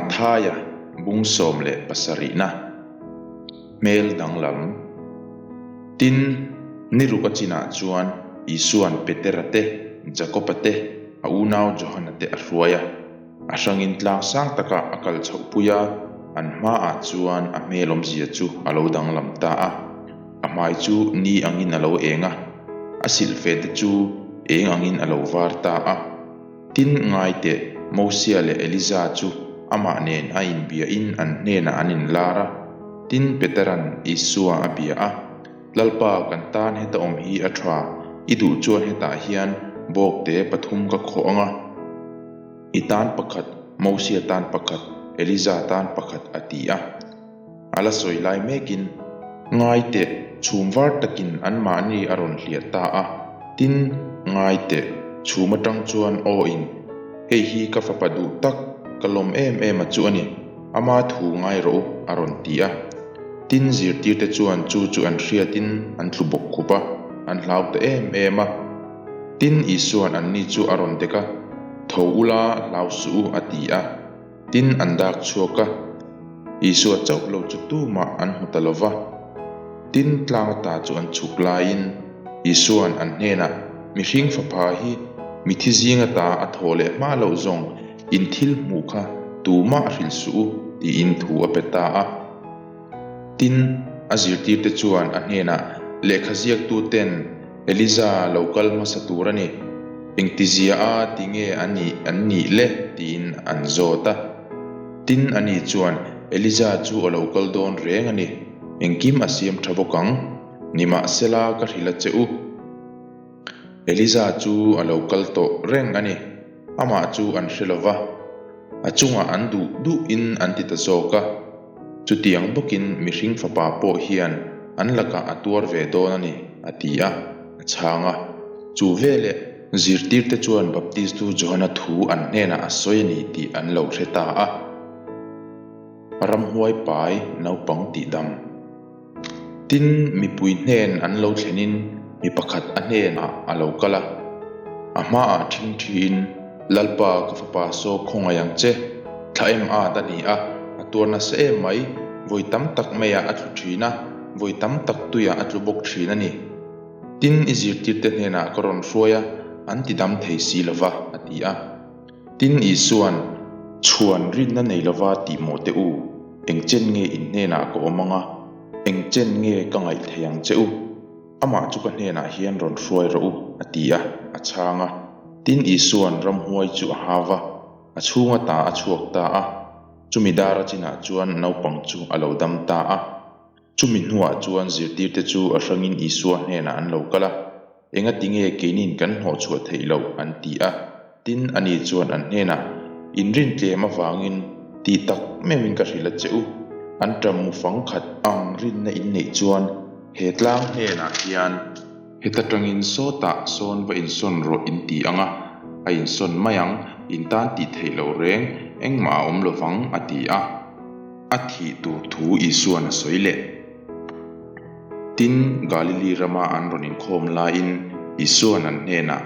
Mathaia bung 17na hmel danglam. Tin, ni ruk a chinah chuan Isua'n Petera te, Jakoba te, a unau Johana te a hruai a. A hrangin tlang sang takah a kal chhohpui a, an hmaah chuan a hmel awmzia chu a lo danglam ta a. A hmai chu ni angin a lo eng a, a silhfe te chu eng angin a lo var ta a. Tin, ngai teh, Mosia leh Eliza chu amah nen a inbiain an hnenah an inlar a. Tin, Petera'n Isua a bia a, Lalpa, kan tan heta awm hi a tha, i duh chuan hetah hian bawkte pathum ka khawh ang a. I tan pakhat, Mosia tan pakhat, Eliza tan pakhat, a ti a. A la sawi lai mekin, Ngai teh, chhum var takin anmahni a rawn hliah ta a. Tin, ngai teh, chhum atang chuan aw in, Hei hi ka fapa duh tak, ka lawm em em a chu a ni, ama thu ngai rawh u, a rawn ti a. Tin, zirtirte chuan chu chu an hriatin an tlu bawk khup a, an hlau ta em em a. Tin, Isua'n anni chu a rawn dek a, Tho ula, hlau suh u, a ti a. Tin, an dak chhuak a, Isua chauh lo chu tumah an hmu ta lo va. Tin, tlang ata chu an chhuk laiin Isua'n an hnenah, Mihring fapa hi mithi zing ata a thaw leh hma loh zawng in thil hmuh kha tumah hrilh suh u, tiin thu a pe ta a. Tin, a zirtirte chuan a hnenah, Lehkha ziaktuten Eliza lo kal hmasa tur a ni, engtizia a ti nge a nih an nih le? tiin an zawt a. Tin, ani chuan, Eliza chu a lo kal dawn reng a ni, engkim a siam tha bawk ang, nimahsela ka hrilh a che u. Eliza chu a lo kal tawh reng a ni. Amah chu an hre lo va, a chungah an duh duhin an ti ta zawk a. Chutiang bawkin mihring fapa pawh hian an lakah a tuar ve dawn a ni, a ti a, a chhang a. Chu veleh zirtirte chuan Baptistu Johana thu an hnenah a sawi a ni tih an lo hre ta a. Ramhuai pai naupang tihdam. Tin, mipui hnen an lo thlenin mi pakhat a hnenah a lo kal a, a hmaah ṭhingṭhiin, Lalpa, ka fapa saw khawngaih ang che, thla em at a ni a, a tuar nasa em mai, vawi tam tak meiah a tlu ṭhin a, vawi tam tak tuiah a tlu bawk ṭhin a ni. Tin, i zirtirte hnenah ka rawn hruai a, an ti dam thei si lo va, a ti a. Tin, Isua'n, Chhuan rinna nei lova tih mawh teh u. Eng chen nge in hnenah ka awm ang a, eng chen nge ka ngaih thei ang che u? Amah chu ka hnenah hian rawn hruai rawh u, a ti a, a chhang a. Tin, Isua'n ramhuai chu a hau va, a chhunga ta a chhuak ta a. Chumi dara chinah chuan naupang chu a lo dam ta a. Chumi hnuah chuan zirtirte chu a hrangin Isua hnenah an lo kal a, Engati nge keinin kan hnawhchhuah theih loh? an ti a. Tin, ani chuan an hnenah, In rintlem avangin ti tak meuhin ka hrilh a che u. An ṭam mu fang khat ang rinna in neih chuan he tlang hnenah hian, Heta ṭangin sawtah sawn va insawn rawh in ti ang a, a insawn mai ang, in tan tih theih loh reng engmah a awm lovang, a ti a. A thih tur thu Isua'n a sawi leh. Tin, Galili rama an rawn inkhawm laiin Isua'n an hnenah,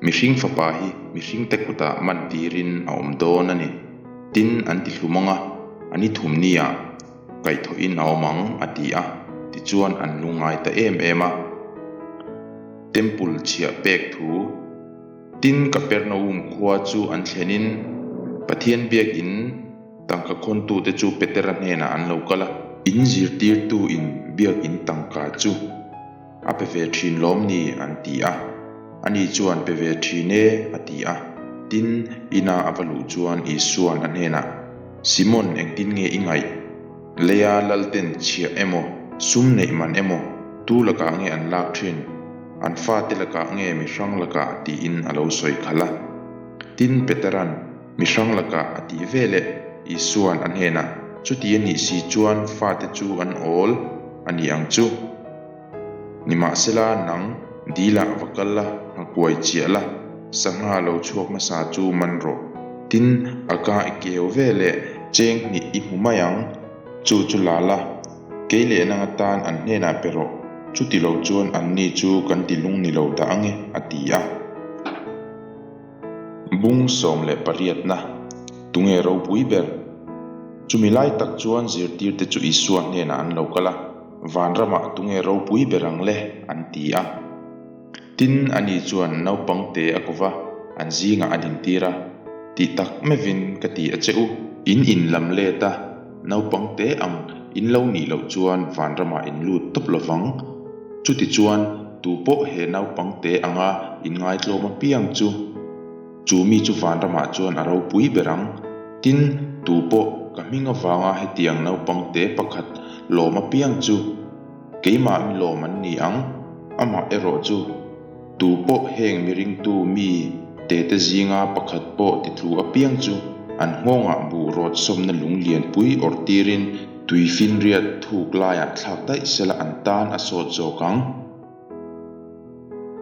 Mihring Fapa hi mihringte kutah man tirin a awm dawn a ni. Tin, an ti hlum ang a, a ni thum nia kaihthawhin a awm ang, a ti a. Tichuan an lungngai ta em em a. Temple chhiah pek thu. Tin, Kapernaum khua chu an thlenin Pathian biakin Tangka khawntute chu Petera hnenah an lo kal a. In zirtirtu in biakin tangka chu a pe ve thin lawm ni? an ti a. Ani chuan, Pe ve thin e, a ti a. Tin, ina a va luh chuan Isua'n a hnenah, Simon, engtin nge i ngaih? Leia lalten chhiah emaw, sum neih man emaw, tu lakah nge an lak thin? An fate lakah nge mi hrang lakah? tiin a lo sawi khalh a. Tin, Petera'n, Mi hrang lakah a tih ve leh Isua'n a hnenah, Chuti a nih si chuan fate chu an awl a ni ang chu. Nimahsela nang dilah va kal la, nghakuai chiah la, sangha lo chhuak hmasa chu man rawh. Tin, a ka i keu ve leh cheng hnih i hmu mai ang, chu chu la la, kei leh nang atan an hnenah pe rawh, chuti lo chuan anni chu kan ti lung ni lo dah ang e, a ti a. Bung 18na, Tunge ropui ber? Chumi lai tak chuan zirtirte chu Isua hnenah an lo kal a, Vanramah tunge ropui ber ang le? an ti a. Tin, ani chuan naupang te a ko va, an zingah a dintir a, Tih tak meuhin ka ti a che u. In in lam let a, naupang te ang in lo nih loh chuan vanramah in lut tawp lo vang. Chutichuan, tupawh he naupang te anga inngaitlawm apiang chu, Chu mi chu vanramah chuan a ropui ber ang. Tin, tu pawh ka hming avanga hetiang naupang te pakhat lawm apiang chu keimah mi lawm an ni ang. Amah erawh chu tu pawh heng mi ringtu mi te te zinga pakhat pawh titlu apiang chu an nghawngah buh rawt sawmna lung lianpui awrh tirin tuifinriat thuk laiah thlak daih sela an tan a sawt zawk ang.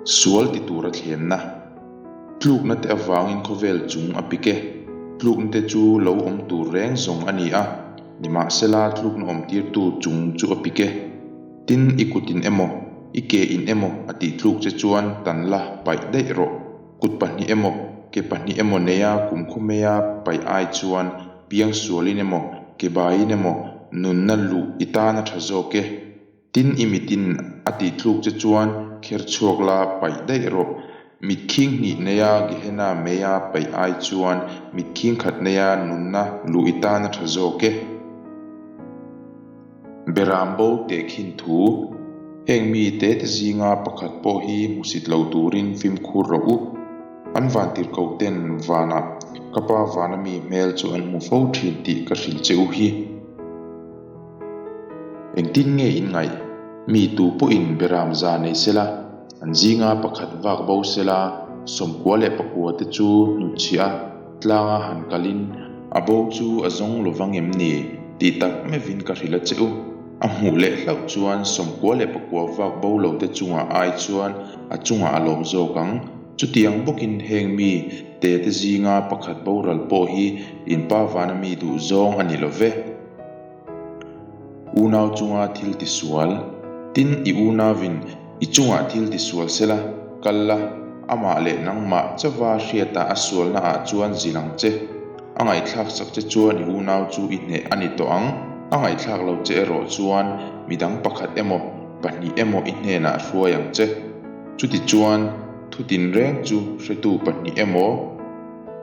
Sual ti tura thlenna. Tlukna te avangin khawvel chung a pik e. Tlukna te chu lo awm tur reng zawng a ni a, nimahsela tlukna awm tirtu chung chu a pik e. Tin, i kutin emaw, i ke in emaw a tih tluk che chuan tan la paih daih rawh. Kut pahnih emaw, ke pahnih emaw neia kumkhaw maia paih ai chuan piang sualin emaw, ke baiin emaw nunna luh i tan a tha zawk e. Tin i mitin a tih tluk che chuan kher chhuak la paih daih rawh. Mit khing hnih neia Gehenna meia paih ai chuan mit khing khat neia nunna luh i tan a tha zawk e. Beram bo teh khin thu, Heng mi te te zinga pakhat pawh hi hmusit lo turin fimkhur rawh u. An vantirhkoh ten vanah ka pa vana mi hmel chu an hmu fo thin tih ka hrilh che u hi. Engtin nge in ngaih? Mi tu pawhin beram za nei sela, an zinga pakhat vak bo sela, 98 leh pakua te chu hnutchhiah a, tlanga han kalin a bo chu a zawng lo vang em ni? Tih tak meuhin ka hrilh a che u. A hmuh leh hlauh chuan 94 leh pakua vak bo lo te chungah ai chuan a chungah a lawm zawk ang. Chutiang bawkin heng mi te te zinga pakhat boral pawh hi in pa vana mi duh zawng a ni lo ve. Unau chunga thil tisual. Tin, i unauin i chungah thil tisual sela, kal la, amah leh nangmah chauva hriatah a sualnaah chuan zil ang che. A ngaihthlak sak che chuan i unau chu i hneh a ni tawh ang. A ngaihthlak lo che erawh chuan midang pakhat emaw, pahnih emaw i hnenah hruai ang che. Chutichuan, thu tinreng chu hretu pahnih emaw,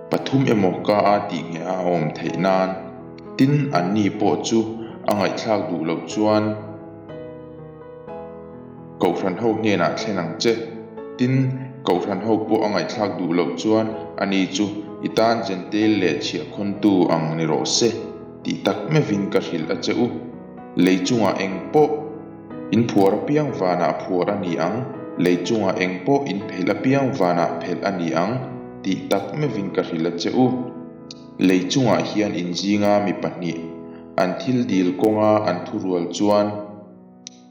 pathum emaw ka a tih ngheh a awm theih nan, Tin, anni pawh chu a ngaihthlak duh loh chuan Kohhran ho hnenah thlen ang che. Tin, Kohhran ho pawh a ngaihthlak duh loh chuan ani chu i tan Jentail leh chhiahkhawntu ang ni rawh se tih tak meuhin ka hrilh a che u. Lei chungah eng pawh in phuar apiang vanah phuar a ni ang, lei chungah eng pawh in phelh apiang vanah phelh a ni ang tih tak meuhin ka hrilh a che u. Lei chungah hian inzinga mi pahnih an thil dil kawnga an thurual chuan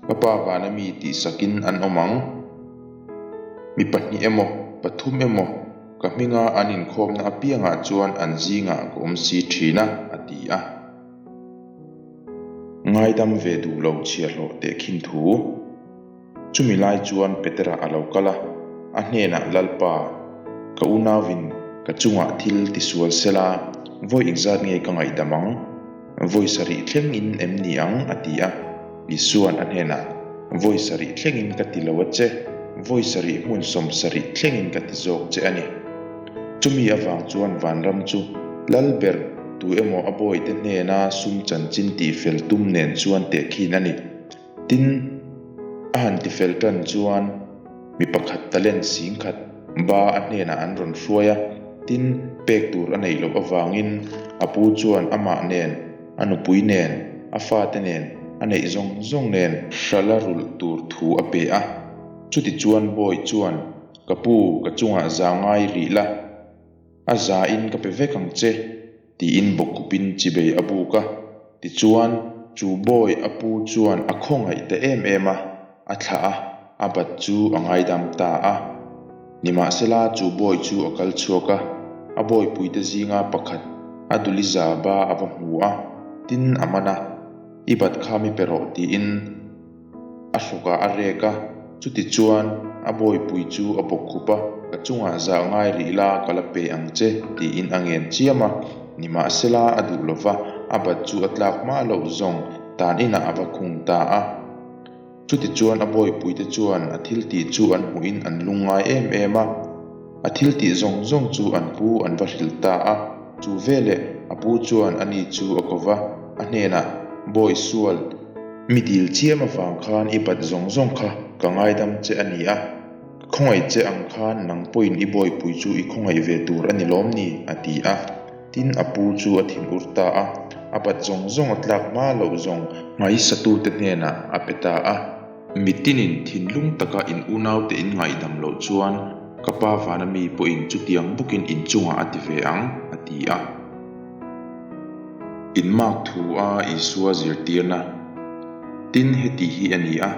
ka pa vana mi tihsakin an awm ang. Mi pahnih emaw, pathum emaw ka hminga an inkhawmna apiangah chuan an zingah ka awm si thin a, a ti a. Ngaidam ve duh lo chhiahhlawh tehkhin thu. Chumi lai chuan Petera a lo kal a, a hnenah, Lalpa, ka unauin ka chungah thil tisual sela, vawi engzat nge ka ngaihdam ang? Vawi sarih thlengin em ni ang? a ti a. Isua'n a hnenah, Vawi sarih thlengin ka ti lo a che, vawi sarih hmun 70 thlengin ka ti zawk che a ni. Chumi avang chuan vanram chu Lal ber tu emaw a bawihte hnena sum chanchin tihfel tum nen chuan tehkhin a ni. Tin, a han tifel tan chuan mi pakhat talent singkhat ba a hnenah an rawn hruai a, tin, pek tur a neih loh avangin a pu chuan amah nen, a nupui nen, a fate nen, a neih zawng zawng nen hrala rulh tur thu a pe a. Chutichuan bawi chuan, Ka pu, ka chungah za ngai rih la, a za in ka pe vek ang che. Tiin bawkkupin chibei a buk a, tichuan chu bawi a pu chuan a khawngaih ta em em a, a thlah a, a bat chu a ngaidam ta a. Nimahsela chu bawi chu a kal chhuak a, a bawipuite zinga pakhat a duli za ba a va hmu a, tin a man a, I bat kha mi pe rawh tiin, A hlawkah a rek a, chutichuan a bawipui chu a bawk khup a, ka chungah zah ngai rih la ka la pe ang che tiin a ngen chiam a, nimahsela a duh lo va. a bat chu a tlak hma loh zawng tan inah a va khung ta a. Chutichuan a bawipuite chuan a thiltih chu an hmuhin an lungngai em em a. A thiltih zawng zawng chu an pu an va hrilh ta a. Chu veleh a pu chuan ani chu a ko va, a hnenah, Bawi sual, mi dil chiam avang khan i bat zawng zawng kha ka ngaidam che a ni a, ka khawngaih che ang khan nang pawhin i bawipui chu i khawngaih ve tur a ni lawm ni? a ti a. Tin, a pu chu a thinur ta a, a bat zawng zawng a tlak hma loh zawng nghaisatute hnenah a pe ta a. Mitinin thinlung taka in unaute in ngaihdam loh chuan ka pa vana mi pawhin chutiang bawkin in chungah a ti ve ang, a ti a. In mark thu a Isua zirtirna. Tin, heti hi a ni a,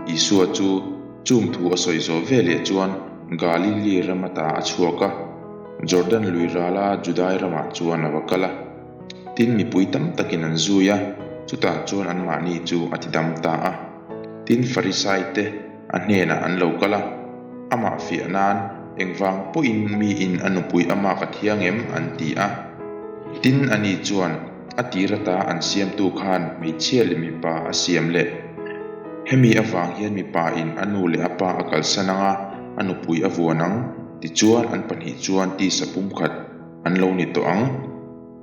Isua chu chung thu a sawi zawh veleh chuan Galili ram ata a chhuak a. Jordan lui rala Judai ramah chuan a va kal a, tin mipui tam takin an zui a, chutah chuan anmahni chu a tidam ta a. Tin Farisai te a hnenah an lo kal a, amah fiah nan engvang pawhin miin a nupui a mak a thiang em an ti a. Tin ani chuan a tir ata an siamtu khan hmeichhia leh mipa a siam leh. Hemi avang hian mipa in a nu leh a pa a kalsan ang a, a nupui a vuan ang. Tichuan an pahnih chuan tisa pumkhat an lo ni tawh ang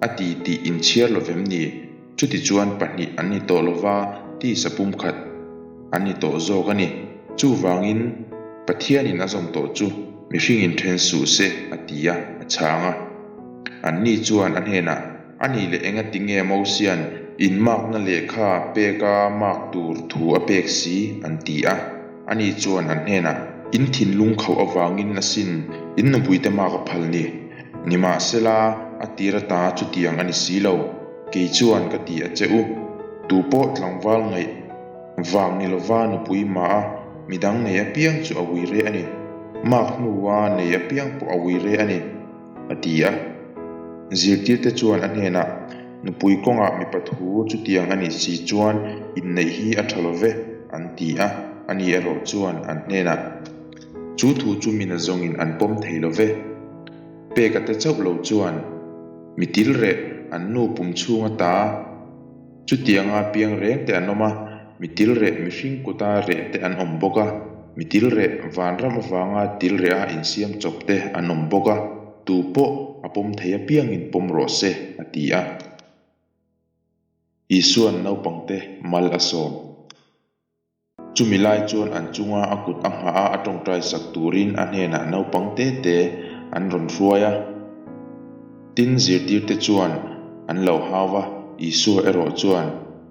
a ti tih inchhiar lo vem ni? Chutichuan pahnih an ni tawh lova tisa pumkhat an ni tawh zawk a ni. Chuvangin Pathianin a zawm tawh chu mihringin then suh se a ti a, a chhang a. Anni chuan a hnenah, A nih leh engati nge Mosia'n inmakna lehkha peka mak tur thu a pek si? an ti a. Ani chuan an hnenah, In thinlung khauh avangin asin in nupuite mak a phal ni. Nimahsela, a tir ata chutiang a ni si lo. Kei chuan ka ti a che u. Tu pawh tlangval ngaih vang ni lova nupui mah a, midang nei apiang chu a ui reh a ni. Mak hnua nei apiang pawh a ui reh a ni, a ti a. Zirtirte chuan a hnenah, Nupui kawngah mipa thu chutiang a nih si chuan inneih hi a tha lo ve, an ti a. Ani erawh chuan an hnenah, Chu thu chu mina zawngin an pawm thei lo ve. Peka te chauh lo chuan mi til reh an nu pum chhung ata Chutianga piang reng te an awm a, mi til reh mihring kuta reh te an awm bawk a, mi til reh vanram avanga til reha insiam chawp te an awm bawk a, tu pawh a pawm thei apiangin pawm rawh se, a ti a. Isua'n naupangte mal a sawm. Chumi lai chuan an chunga a kut a nghah a, a tawngtai sak turin a hnenah naupang te te an rawn hruai a. Tin, zirtirte chuan an lo hau va, Isua erawh chuan,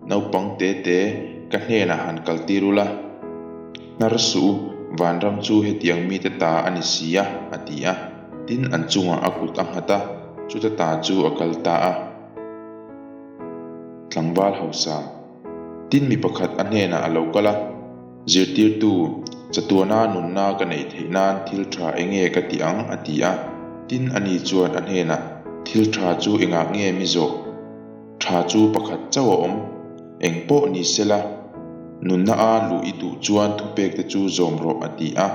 Naupang te te, ka hnenah han kaltir ula, hnar suh u, vanram chu hetiang mite ta a ni si a, a ti a. Tin, an chungah a kut a nghat a, chuta ta chu a kal ta a. Tlangval hausa. Tin mi pakhat a hnenah a lo kal a, Zirtirtu, chatuana nunna ka neih theih nan thil tha enge ka ti ang? a ti a. Tin ani chuan a hnenah, Thil tha chu engah nge mi zawh? Tha chu pakhat chauh a awm. Eng pawh ni sela, nunna a luh i duh chuan thupekte chu zawm rawh, a ti a.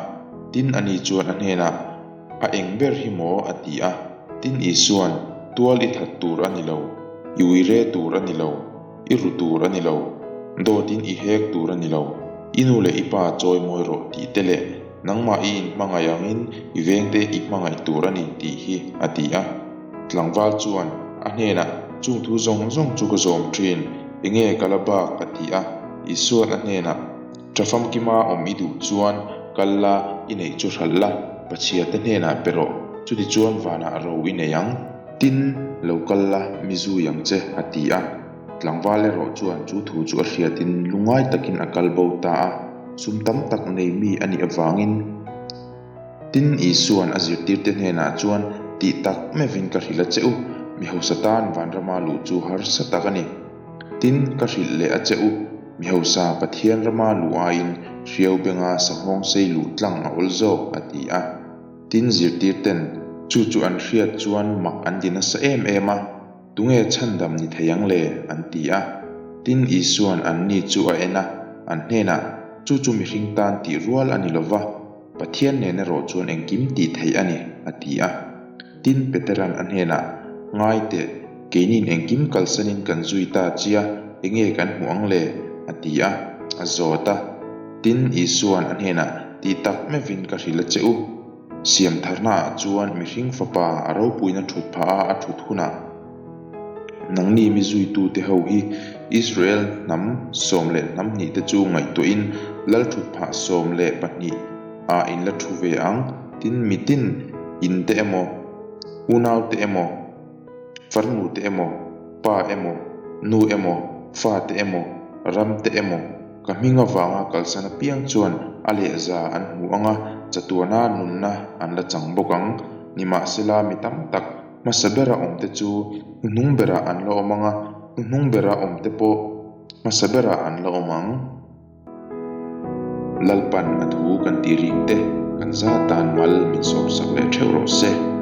Tin ani chuan a hnenah, A eng ber hi maw? a ti a. Tin Isua'n, Tual i that tur a ni lo, i uire tur a ni lo, i ru tur a ni lo, dawtin i hek tur a ni lo, i nu leh i pa chawi mawi rawh tih te leh nangmah i inhmangaih angin i vengte i hmangaih tur a ni tih hi, a ti a. Tlangval chuan a hnenah, Chung thu zawng zawng chu ka zawm thin, enge ka la bak? a ti a. Isua'n a hnenah, Tha famkima awm i duh chuan kal la, i neih chu hralh la, Pathiate hnenah pe rawh, chutichuan vanah ro i nei ang. Tin, lo kal la, mi zui ang che, a ti a. Tlangval erawh chuan chu thu chu a hriatin lungngai takin a kal bo ta a, sum tam tak nei mi a nih avangin. Tin, Isua'n a zirtirte hnenah chuan, Tih tak meuhin ka hrilh a che u, mi hausa tan vanrama luh chu harsa tak a ni. Tin, ka hrilh leh a che u, mi hausa Pathian rama luh aiin hriau benga sanghawng sei luh tlang a awl zawk, a ti a. Tin, zirtirten chu chu an hriat chuan mak an ti nasa em em a, Tunge chhandam ni thei ang le? an ti a. Tin, Isua'n anni chu a en a, an hnenah, Chu chu mihring tan tih rual a ni lo va, Pathian nen erawh chuan engkim tih theih a ni, a ti a. Tin, Petera'n a hnenah, Ngai teh! Keini'n engkim kalsanin kan zui ta chia, enge kan hmuh ang le? a ti a, a zawt a. Tin, Isua'n a hnenah, Tih tak meuhin ka hrilh a che u. Siam tharnaah chuan mihring fapa a ropuina thut phah a a thut hunah, Nangni mi zuitute ho hi Israel hnam 12 te chu ngaihtuahin lal thut phah 12 ah in la thu ve ang, tin mitin in te emaw, unau te emaw, farnu te emaw, pa emaw, nu emaw, fa te emaw, ram te emaw, ka hming avanga kalsan apiang chuan a lehza an hmu ang a, chatuana nunna an la chang bawk ang. Nimahsela mi tam tak hmasa bera awmte chu hnuhnung berah an la awm ang a, hnuhnung bera awmte pawh hmasa berah an la awm ang. Lalpan a thu kan tih rik te kan zat dan mal min sawmsak leh theuh rawh se.